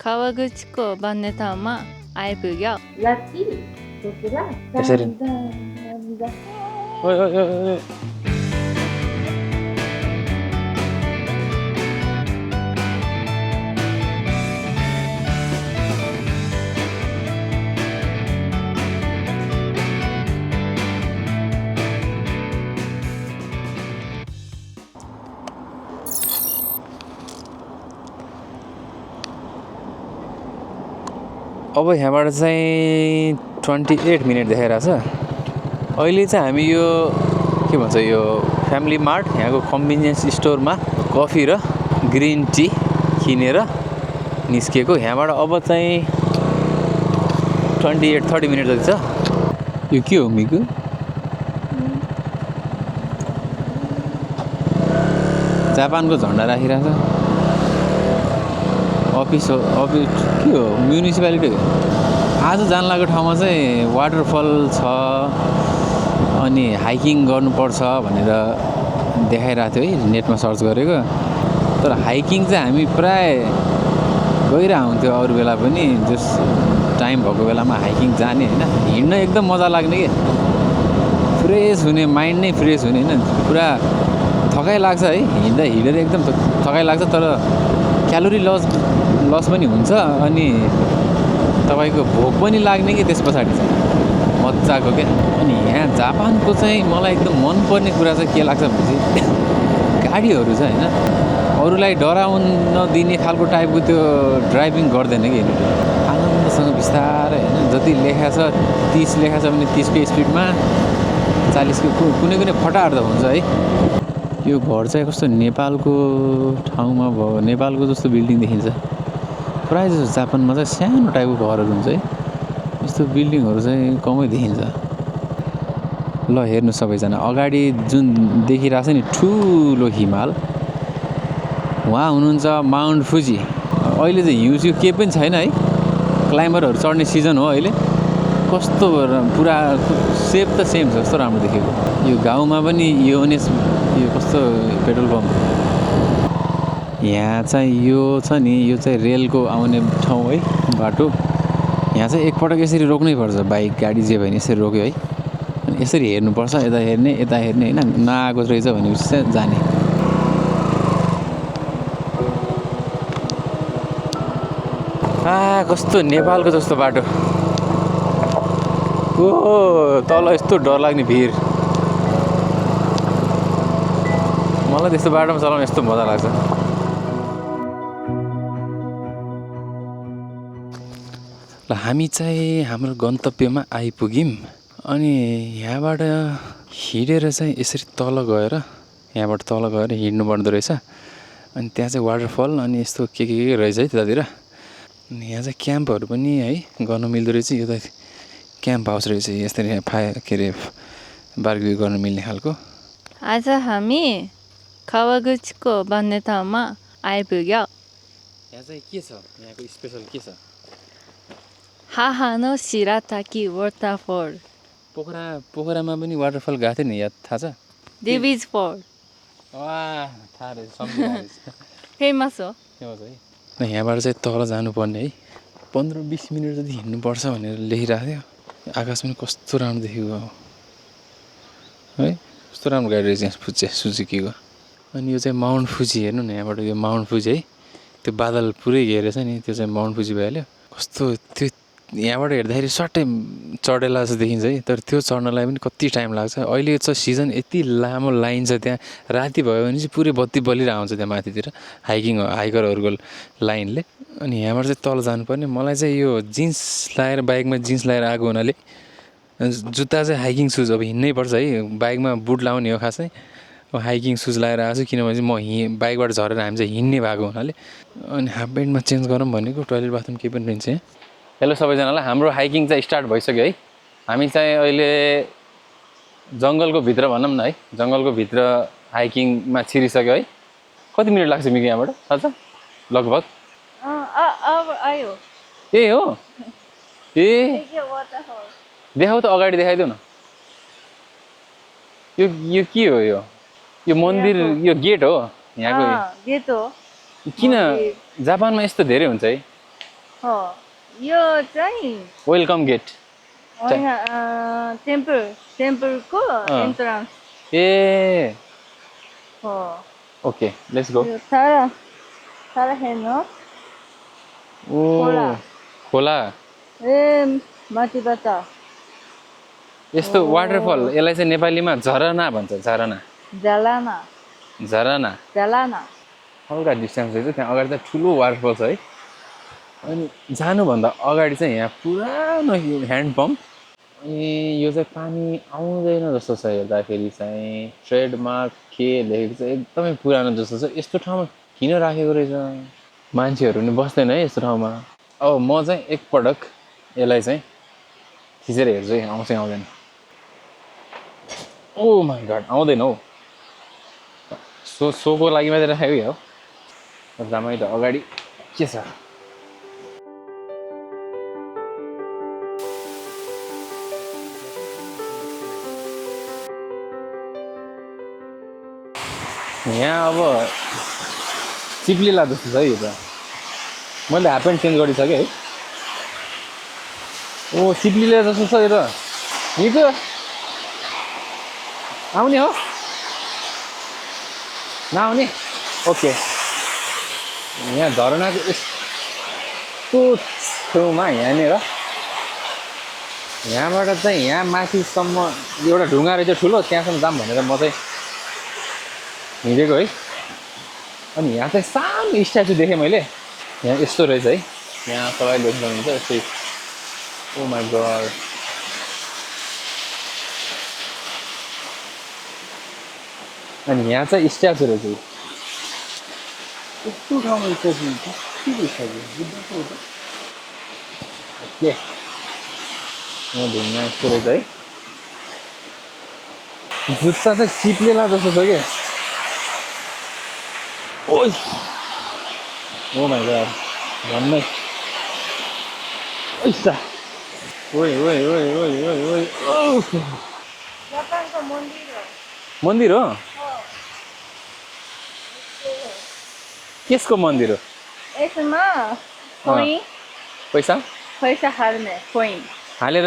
川口湖भन्ने ठाउँमा आइपुग्यो। लकी टोकेला यसरी ओइ ओइ ओइ ओइ अब यहाँबाट चाहिँ 28 मिनट देखाइरहेछ। अहिले चाहिँ हामी यो के भन्छ यो फ्यामिली मार्ट यहाँको कन्भिनियन्स स्टोरमा कफी र ग्रिन टी किनेर निस्किएको। यहाँबाट अब चाहिँ 30 मिनट जति छ। यो के हो मिकु? जापानको झन्डा राखिरहेछ। अफिस के हो? म्युनिसिपालिटी हो। आज जान लागेको ठाउँमा चाहिँ वाटरफल छ अनि हाइकिङ गर्नुपर्छ भनेर देखाइरहेको थियो है, नेटमा सर्च गरेको। तर हाइकिङ चाहिँ हामी प्राय गइरहेको हुन्थ्यो अरू बेला पनि, जस टाइम भएको बेलामा हाइकिङ जाने होइन। हिँड्न एकदम मजा लाग्ने कि फ्रेस हुने, माइन्ड नै फ्रेस हुने होइन। पुरा थकाइ लाग्छ है हिँडेर एकदम थकाइ लाग्छ, तर क्यालोरी लस पनि हुन्छ अनि तपाईँको भोक पनि लाग्ने कि त्यस पछाडि चाहिँ मजाको क्या। अनि यहाँ जापानको चाहिँ मलाई एकदम मनपर्ने कुरा चाहिँ के लाग्छ भने चाहिँ गाडीहरू छ होइन, अरूलाई डराउन नदिने खालको टाइपको त्यो ड्राइभिङ गर्दैन कि आनन्दसँग बिस्तारै होइन। जति लेखा छ 30 लेखा छ भने 30को स्पिडमा, 40को कुनै फटाहाट त हुन्छ है। यो घर चाहिँ कस्तो नेपालको ठाउँमा भयो, नेपालको जस्तो बिल्डिङ देखिन्छ। प्रायः जस्तो जापानमा चाहिँ सानो टाइपको घरहरू हुन्छ है, यस्तो बिल्डिङहरू चाहिँ कमै देखिन्छ। ल हेर्नु सबैजना, अगाडि जुन देखिरहेछ नि ठुलो हिमाल, उहाँ हुनुहुन्छ माउन्ट फुजी। अहिले चाहिँ हिउँ केही पनि छैन है, क्लाइम्बरहरू चढ्ने सिजन हो अहिले। कस्तो पुरा सेप त सेम छ, कस्तो राम्रो देखेको। यो गाउँमा पनि यो कस्तो पेट्रोल पम्प। यहाँ चाहिँ यो छ नि, यो चाहिँ रेलको आउने ठाउँ है, बाटो। यहाँ चाहिँ एकपटक यसरी रोक्नै पर्छ, बाइक गाडी जे भयो भने यसरी रोक्यो है। अनि यसरी हेर्नुपर्छ, यता हेर्ने होइन, नआएको रहेछ भनेपछि चाहिँ जाने। कस्तो नेपालको जस्तो बाटो। ओ तल यस्तो डर लाग्ने भिर। मलाई त्यस्तो बाटोमा चलाउन यस्तो मजा लाग्छ। ल हामी चाहिँ हाम्रो गन्तव्यमा आइपुग्यौँ। अनि यहाँबाट हिँडेर चाहिँ यसरी तल गएर हिँड्नु पर्दो रहेछ। अनि त्यहाँ चाहिँ वाटरफल अनि यस्तो के रहेछ है त्यतातिर। अनि यहाँ चाहिँ क्याम्पहरू पनि है गर्न मिल्दो रहेछ। यो त क्याम्प हाउस रहेछ, यसरी बारबेक्यु गर्न मिल्ने खालको। आज हामी कावागुचीको भन्ने ठाउँमा आइपुग्यो। यहाँ चाहिँ के छ, यहाँको स्पेसल के छ? हाहानो शिराताकी वाटरफल। पोखरामा पनि वाटरफल गएको थियो नि, याद थाहा छ? देवीज फल। वाह थाहा रहेछ, सम्झिरहेछ। फेमस हो है। यहाँबाट चाहिँ तल जानुपर्ने है, 15-20 मिनट जति हिँड्नुपर्छ भनेर लेखिरहेको थियो। आकाश पनि कस्तो राम्रो देखेको है, कस्तो राम्रो गाडी रहेछ यहाँ सुजुकीको। अनि यो चाहिँ माउन्ट फुजी, हेर्नु न यहाँबाट यो माउन्ट फुजी है, त्यो बादल पुरै घेरेछ नि, त्यो चाहिँ माउन्ट फुजी भइहाल्यो। कस्तो त्यो यहाँबाट हेर्दाखेरि सट्टै चढेला जस्तो देखिन्छ है, तर त्यो चढ्नलाई पनि कति टाइम लाग्छ। अहिले चाहिँ सिजन यति लामो लाइन छ त्यहाँ, राति भयो भने चाहिँ पुरै बत्ती बलिरहेको हुन्छ त्यहाँ माथितिर हाइकरहरूको लाइनले। अनि यहाँबाट चाहिँ तल जानुपर्ने। मलाई चाहिँ यो जिन्स लाएर, बाइकमा जिन्स लाएर आएको हुनाले जुत्ता चाहिँ हाइकिङ सुज, अब हिँड्नै पर्छ है, बाइकमा बुट लाउने हो खासै। अब हाइकिङ सुज लाएर आएको छु, किनभने चाहिँ म बाइकबाट झरेर हामी चाहिँ हिँड्ने भएको हुनाले। अनि हाफ प्यान्टमा चेन्ज गरौँ भनेको, टोइलेट बाथरुम केही पनि रहन्छ यहाँ। हेलो सबैजनालाई, हाम्रो हाइकिङ चाहिँ स्टार्ट भइसक्यो है। हामी चाहिँ अहिले जङ्गलको भित्र भनौँ न है, जङ्गलको भित्र हाइकिङमा छिरिसक्यो है। कति मिनट लाग्छ मिगी यहाँबाट साँच्चा लगभग? आयो ए हो ए देखाऊ त, अगाडि देखाइदेऊ न। यो के हो? यो मन्दिर, यो गेट हो यहाँको? गेट हो। किन जापानमा यस्तो धेरै हुन्छ है? हो यो चाहिँ वेलकम गेट होइन टेम्पलको एन्ट्रान्स ए हो ओके लेट्स गो यो टाढा हेर्नुहोस् ओ खोला ए माथिबाट यस्तो वाटरफल यसलाई चाहिँ नेपालीमा झरना भन्छ झरना झलाना झरना हल्का डिस्टेन्स रहेछ त्यहाँ अगाडि त ठुलो वाटरफल छ है अनि जानुभन्दा अगाडि चाहिँ यहाँ पुरानो ह्यान्ड पम्प अनि यो चाहिँ पानी आउँदैन जस्तो छ हेर्दाखेरि चाहिँ ट्रेडमार्क के लेखेको छ एकदमै पुरानो जस्तो छ यस्तो ठाउँमा किन राखेको रहेछ मान्छेहरू नि बस्दैन है यस्तो ठाउँमा अब म चाहिँ एकपटक यसलाई चाहिँ खिचेर हेर्छु है आउँछ आउँदैन ओ माई गड आउँदैन हौ सोको लागि मात्रै राखेको क्या हो जामै त अगाडि के छ यहाँ अब चिप्लिला जस्तो छ है यो त मैले हाफ प्यान्ट चेन्ज गरिसकेँ है ओ चिप्लिला जस्तो छ यो त निको आउने हो नआउने ओके यहाँ झरनाको यस्तो छेउमा यहाँनिर यहाँबाट चाहिँ यहाँ माथिसम्म एउटा ढुङ्गा रहेछ ठुलो त्यहाँसम्म जाम भनेर म चाहिँ हिँडेको है अनि यहाँ चाहिँ सानो स्ट्याचु देखेँ मैले यहाँ यस्तो रहेछ है यहाँ सबैले देख्नुहुन्छ यस्तै ओ माई गड अनि यहाँ चाहिँ स्ट्याचु रहेछ यस्तो ठाउँमा स्ट्याचु के के यहाँ ढुङ्गा यस्तो रहेछ है जुत्ता चाहिँ चिप्लेला जस्तो छ क्या ओइ ओ माई गड भन्नै ओइसा ओइ ओइ ओइ ओइ ओइ ओइ जापानको मन्दिर हो मन्दिर हो केसको मन्दिर हो यसमा कोइन पैसा हाल्ने कोइन हालेर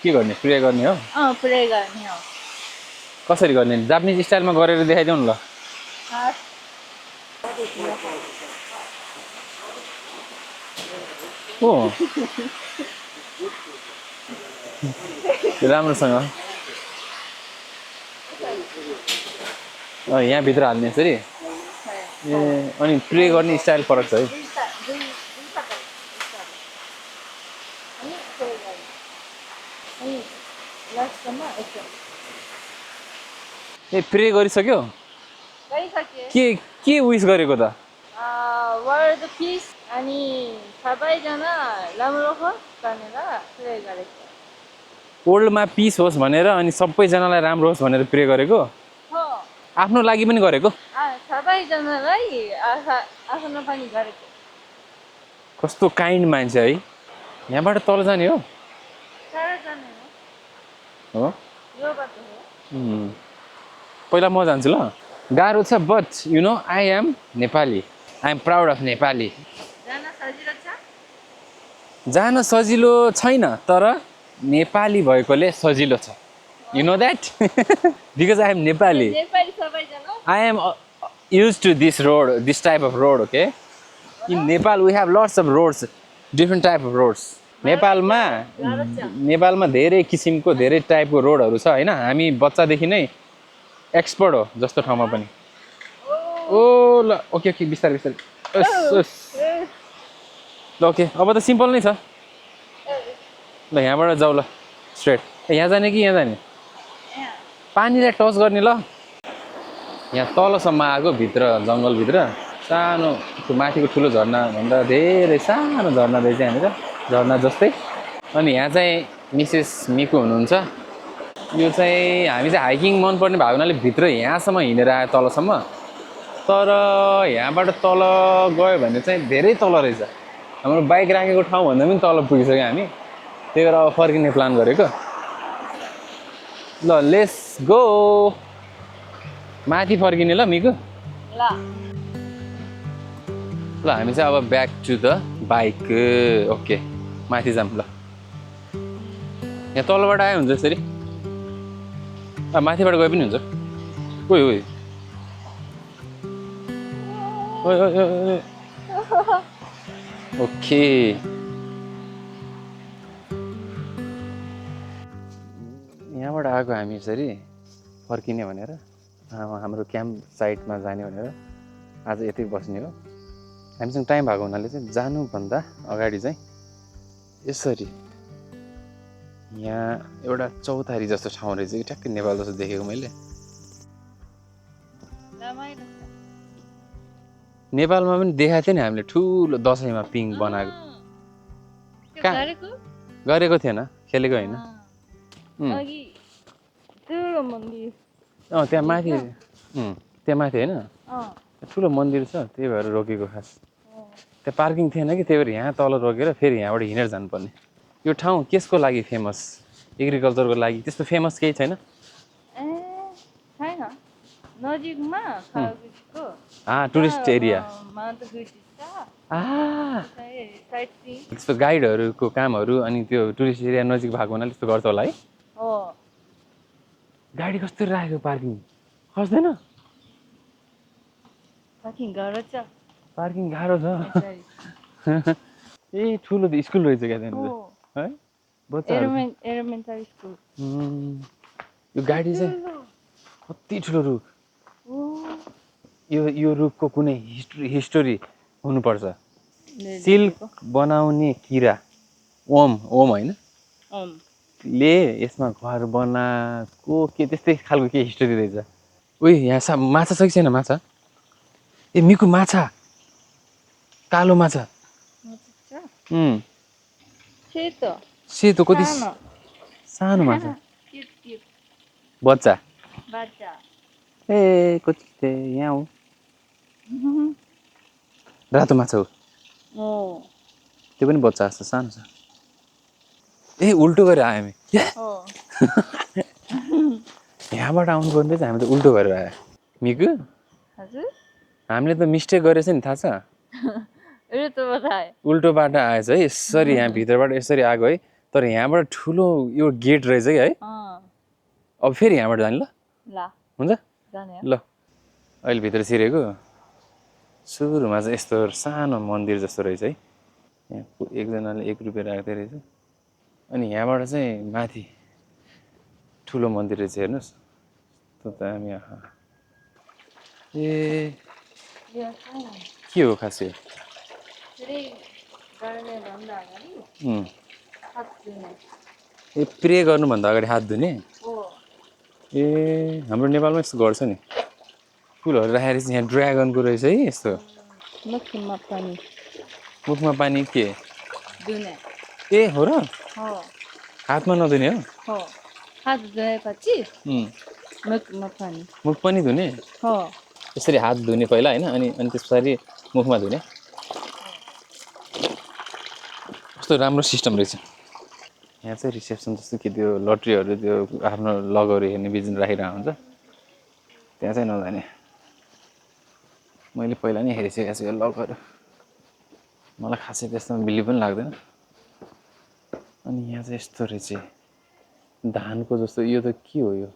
के गर्ने प्रे गर्ने हो प्रे गर्ने हो कसरी गर्ने जापानिज स्टाइलमा गरेर देखाइदेऊ न ल हो राम्रोसँग यहाँभित्र हाल्ने यसरी ए अनि प्रे गर्ने स्टाइल फरक छ है ए प्रे गरिसक्यो के विश गरेको त वर्ल्ड पिस अनि सबैजना राम्रो होस् भनेर प्रे गरेको वर्ल्डमा पिस होस् भनेर अनि सबैजनालाई राम्रो होस् भनेर प्रे गरेको हो आफ्नो लागि पनि गरेको सबैजनालाई आफ्नो पनि गरेको कस्तो काइन्ड मान्छे है यहाँबाट तल जाने हो टाढा जाने हो यो बाटो हो पहिला म जान्छु ल गाह्रो छ but you know I am Nepali I am proud of Nepali जान सजिलो छैन तर नेपाली भएकोले सजिलो छ you know that because I am Nepali I am use to this road this type of road okay in Nepal we have lots of roads different type of roads नेपालमा धेरै किसिमको धेरै टाइपको रोडहरू छ होइन हामी बच्चादेखि नै एक्सपर्ट हो जस्तो ठाउँमा पनि ओ ल ओके ओके बिस्तारै बिस्तारै ल ओके अब त सिम्पल नै छ ल यहाँबाट जाऊ ल स्ट्रेट यहाँ जाने कि यहाँ जाने पानीलाई टच गर्ने ल यहाँ तलसम्म आएको भित्र जङ्गलभित्र सानो त्यो माथिको ठुलो झर्नाभन्दा धेरै सानो झर्ना रहेछ यहाँनिर झर्ना जस्तै अनि यहाँ चाहिँ मिसेस मिकु हुनुहुन्छ यो चाहिँ हामी चाहिँ हाइकिङ मनपर्ने भएको हुनाले भित्र यहाँसम्म हिँडेर आयो तलसम्म तर यहाँबाट तल गयो भने चाहिँ धेरै तल रहेछ हाम्रो बाइक राखेको ठाउँभन्दा पनि तल पुगिसक्यो हामी त्यही भएर अब फर्किने प्लान गरेको ल लेट्स गो माथि फर्किने ल मिकु ल ल हामी चाहिँ अब back to the bike okay माथि जाऊँ ल यहाँ तलबाट आयो हुन्छ यसरी माथिबाट गए पनि हुन्छ ओइ ओइ ओइ ओइ ओइ ओके यहाँबाट आएको हामी यसरी फर्किने भनेर हाम्रो क्याम्प साइटमा जाने भनेर आज यतै बस्ने हो हामीसँग टाइम भएको हुनाले चाहिँ जानुभन्दा अगाडि चाहिँ यसरी यहाँ एउटा चौतारी जस्तो ठाउँ रहेछ कि ठ्याक्कै नेपाल जस्तो देखेको मैले रमाइलो छ। नेपालमा पनि देखाएको थियो नि हामीले ठुलो दसैँमा पिङ बनाएको त्यो कहाँ? गरेको थिएन खेलेको होइन अघि ठुलो मन्दिर त्यहाँ माथि त्यहाँ माथि होइन अँ ठुलो मन्दिर छ त्यही भएर रोकेको खास त्यहाँ पार्किङ थिएन कि त्यही भएर यहाँ तल रोकेर फेरि यहाँबाट हिँडेर जानुपर्ने यो ठाउँ केसको लागि फेमस एग्रिकल्चरको लागि त्यस्तो फेमस केही छैन ए छैन नजिकमा खालको टुरिस्ट एरिया साइट सिइङ त्यस्तो गाइडहरूको कामहरू अनि त्यो टुरिस्ट एरिया नजिक भएको हुनाले त्यस्तो गर्छ होला है हो गाडी कस्तो राखेको पार्किङ खस्दैन पार्किङ गाह्रो छ पार्किङ गाह्रो छ यसरी। ए ठुलो स्कुल रहेछ क्या त्यहाँनिर हो है बच्चाहरू एलिमेन्टरी स्कुल यो गाडी चाहिँ कति ठुलो रुख यो रुखको कुनै हिस्टोरी हुनुपर्छ सिल्क बनाउने किरा ओम होइन ले यसमा घर बनाएको के त्यस्तै खालको के हिस्टोरी रहेछ उही यहाँ माछा छ कि छैन माछा ए मिकु माछा कालो माछा सेतो कति सानो माछा बच्चा ए कति यहाँ हो रातो माछा हो त्यो पनि बच्चा जस्तो सानो छ ए उल्टो गरेर आयो हामी यहाँबाट आउनु पर्ने चाहिँ हामी त उल्टो गरेर आयो मिकु हामीले त मिस्टेक गरेछ नि थाहा छ उल्टो बाटो आएछ है यसरी यहाँ भित्रबाट यसरी आएको है तर यहाँबाट ठुलो यो गेट रहेछ कि है अब फेरि यहाँबाट जाने ल हुन्छ ल अहिले भित्र छिरेको सुरुमा चाहिँ यस्तो सानो मन्दिर जस्तो रहेछ है यहाँ एकजनाले 1 रुपियाँ राख्दै रहेछ अनि यहाँबाट चाहिँ माथि ठुलो मन्दिर रहेछ हेर्नुहोस् त हामी ए के हो खास यो ए प्रे गर्नुभन्दा अगाडि हात धुने ए हाम्रो नेपालमा यस्तो गर्छ नि फुलहरू राखेर चाहिँ यहाँ ड्रागनको रहेछ है यस्तो मुखमा पानी के ए हो र हातमा नधुने हो हात धोएपछि मुख पनि धुने यसरी हात धुने पहिला होइन अनि त्यस पछाडि मुखमा धुने कस्तो राम्रो सिस्टम रहेछ यहाँ चाहिँ रिसेप्सन जस्तो कि त्यो लट्रीहरू त्यो आफ्नो लगहरू हेर्ने बिजन राखिरहेको हुन्छ त्यहाँ चाहिँ नजाने मैले पहिला नै हेरिसकेको छु यो लगहरू मलाई खासै त्यस्तोमा बिलिभ पनि लाग्दैन अनि यहाँ चाहिँ यस्तो रहेछ धानको जस्तो यो त के हो यो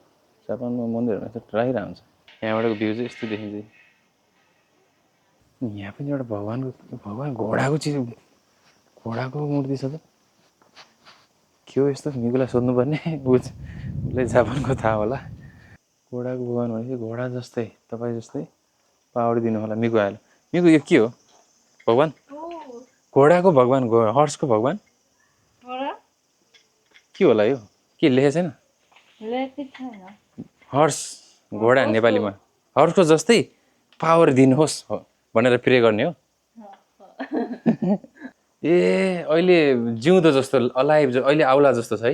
जापानमा मन्दिरहरूमा यस्तो राखिरहेको हुन्छ यहाँबाटको भ्यू चाहिँ यस्तो देखिन्छ यहाँ पनि एउटा भगवान घोडाको चिज घोडाको मूर्ति छ त के हो यस्तो मिकुलाई सोध्नुपर्ने उसलाई जापानको थाहा होला घोडाको भगवान भनेपछि घोडा जस्तै तपाईँ जस्तै पावर दिनु होला मिकु आयो मिकु यो के हो भगवान घोडाको भगवान हर्सको भगवान के होला यो के लेखेको छैन हर्स घोडा नेपालीमा हर्सको जस्तै पावर दिनुहोस् भनेर प्रे गर्ने हो ए अहिले जिउँदो जस्तो अलाइभ अहिले आउला जस्तो छ है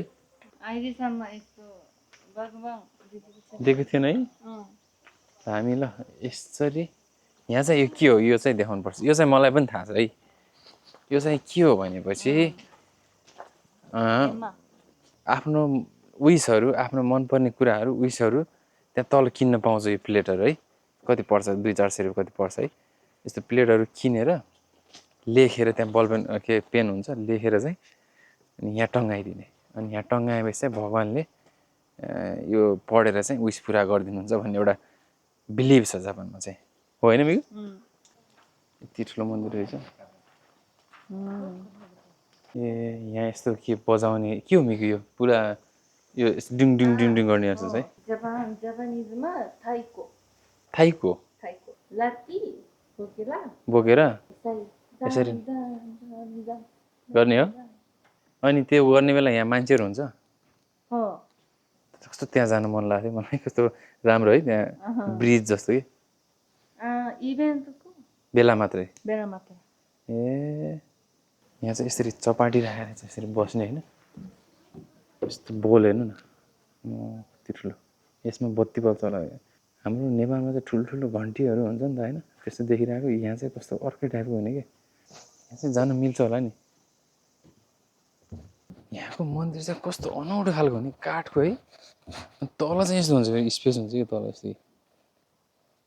देखेको थिएन है हामी ल यसरी यहाँ चाहिँ यो के हो यो चाहिँ देखाउनु पर्छ यो चाहिँ मलाई पनि थाहा छ है यो चाहिँ के हो भनेपछि आफ्नो विसहरू आफ्नो मनपर्ने कुराहरू विसहरू त्यहाँ तल किन्न पाउँछ यो प्लेटहरू है कति पर्छ 200-400 रुपियाँ कति पर्छ है यस्तो प्लेटहरू किनेर लेखेर त्यहाँ बलपेन के पेन हुन्छ लेखेर चाहिँ अनि यहाँ टङ्गाइदिने अनि यहाँ टङ्गाएपछि चाहिँ भगवान्ले यो पढेर चाहिँ विस पुरा गरिदिनुहुन्छ भन्ने एउटा बिलिभ छ जापानमा चाहिँ हो होइन मिगु यति ठुलो मन्दिर रहेछ ए यहाँ यस्तो के बजाउने के हो मिगु यो पुरा यो डिङ डिङ डिङ डिङ गर्ने जस्तो चाहिँ जापानिजमा थाइको थाइको लात्ती बोकेर बोकेर यसरी गर्ने हो अनि त्यो गर्ने बेला यहाँ मान्छेहरू हुन्छ कस्तो त्यहाँ जानु मन लाग्थ्यो मलाई कस्तो राम्रो है त्यहाँ ब्रिज जस्तो कि इभेन्टको बेला मात्रै ए यहाँ चाहिँ यसरी चपाटी राखेर चाहिँ यसरी बस्ने होइन यस्तो बोल हेर्नु न कति ठुलो यसमा बत्ती बल्छ होला हाम्रो नेपालमा चाहिँ ठुल्ठुलो घन्टीहरू हुन्छ नि त होइन त्यस्तो देखिरहेको यहाँ चाहिँ कस्तो अर्कै टाइपको हुने कि यहाँ चाहिँ जान मिल्छ होला नि यहाँको मन्दिर चाहिँ कस्तो अनौठो खालको हुने काठको है तल चाहिँ यस्तो हुन्छ स्पेस हुन्छ कि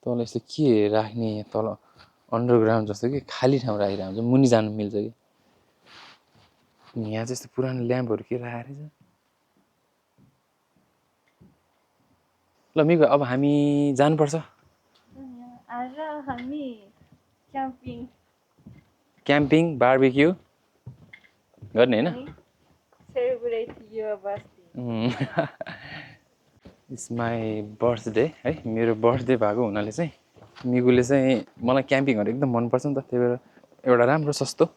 तल यस्तो के राख्ने तल अन्डरग्राउन्ड जस्तो कि खाली ठाउँ राखिरहेको हुन्छ मुनि जानु मिल्छ कि यहाँ चाहिँ यस्तो पुरानो ल्याम्पहरू के राखेर छ ल मिगो अब हामी जानुपर्छ आज हामी क्याम्पिङ बारबेक्यू गर्ने होइन celebrate your birthday it's my birthday है मेरो बर्थडे भएको हुनाले चाहिँ मिगुले चाहिँ मलाई क्याम्पिङहरू एकदम मनपर्छ नि त त्यही भएर एउटा राम्रो सस्तो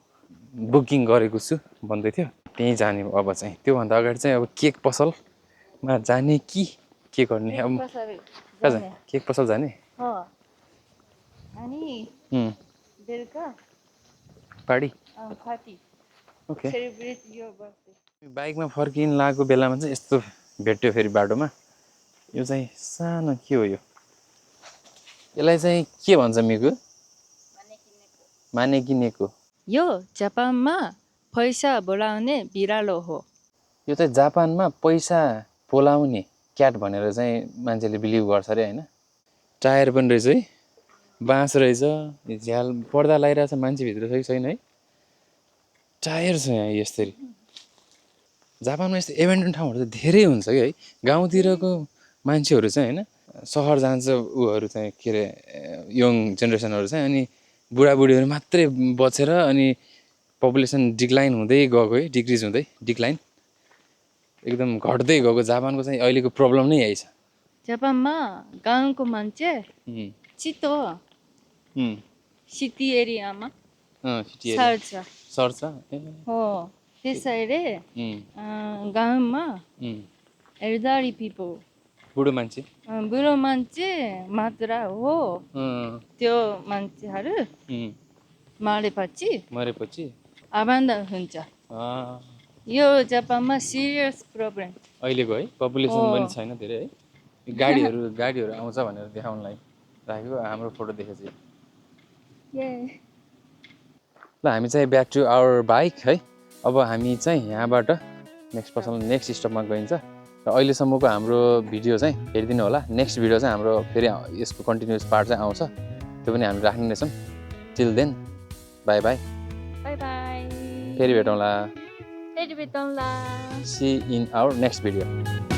बुकिङ गरेको छु भन्दै थियो त्यहीँ जाने अब चाहिँ त्योभन्दा अगाडि चाहिँ अब केक पसलमा जाने कि के गर्ने अब कहाँ जाने केक पसल जाने अनि बेलुका party okay celebrate your birthday बाइकमा फर्किन लागेको बेलामा चाहिँ यस्तो भेट्यो फेरि बाटोमा यो चाहिँ सानो के हो यो यसलाई चाहिँ के भन्छ मिगु मानेकिनेको यो जापानमा पैसा बोलाउने बिरालो हो यो चाहिँ जापानमा पैसा बोलाउने क्याट भनेर चाहिँ मान्छेले बिलिभ गर्छ अरे होइन टायर पनि रहेछ है बाँस रहेछ झ्याल पर्दा लगाइरहेछ मान्छेभित्र छ कि छैन है टायर छ यहाँ यसरी जापानमा यस्तो एभेन्डन ठाउँहरू चाहिँ धेरै हुन्छ कि है गाउँतिरको मान्छेहरू चाहिँ होइन सहर जान्छ उहरू चाहिँ के अरे यङ जेनेरेसनहरू चाहिँ अनि बुढाबुढीहरू मात्रै बचेर अनि पपुलेसन डिक्लाइन हुँदै गएको है डिक्रिज हुँदै डिक्लाइन एकदम घट्दै गएको जापानको चाहिँ अहिलेको प्रब्लम नै यही छ जापानमा गाउँको मान्छे छिटो सिटी एरियामा सर्छ हो त्यसैले गाउँमा एल्डरली पिपल बुढो मान्छे मात्र हो त्यो मान्छेहरू मरेपछि अबन्डन हुन्छ यो जापानमा सिरियस प्रब्लम अहिलेको है पपुलेसन पनि छैन धेरै है गाडीहरू आउँछ भनेर देखाउनलाई राखेको हाम्रो फोटो देखेपछि ल हामी चाहिँ ब्याक टु आवर बाइक है अब हामी चाहिँ यहाँबाट नेक्स्ट स्टपमा गइन्छ र अहिलेसम्मको हाम्रो भिडियो चाहिँ हेरिदिनु होला नेक्स्ट भिडियो चाहिँ हाम्रो फेरि यसको कन्टिन्युस पार्ट चाहिँ आउँछ त्यो पनि हामी राख्ने रहेछौँ टिल देन बाई बाई फेरि भेटौँला see in our next video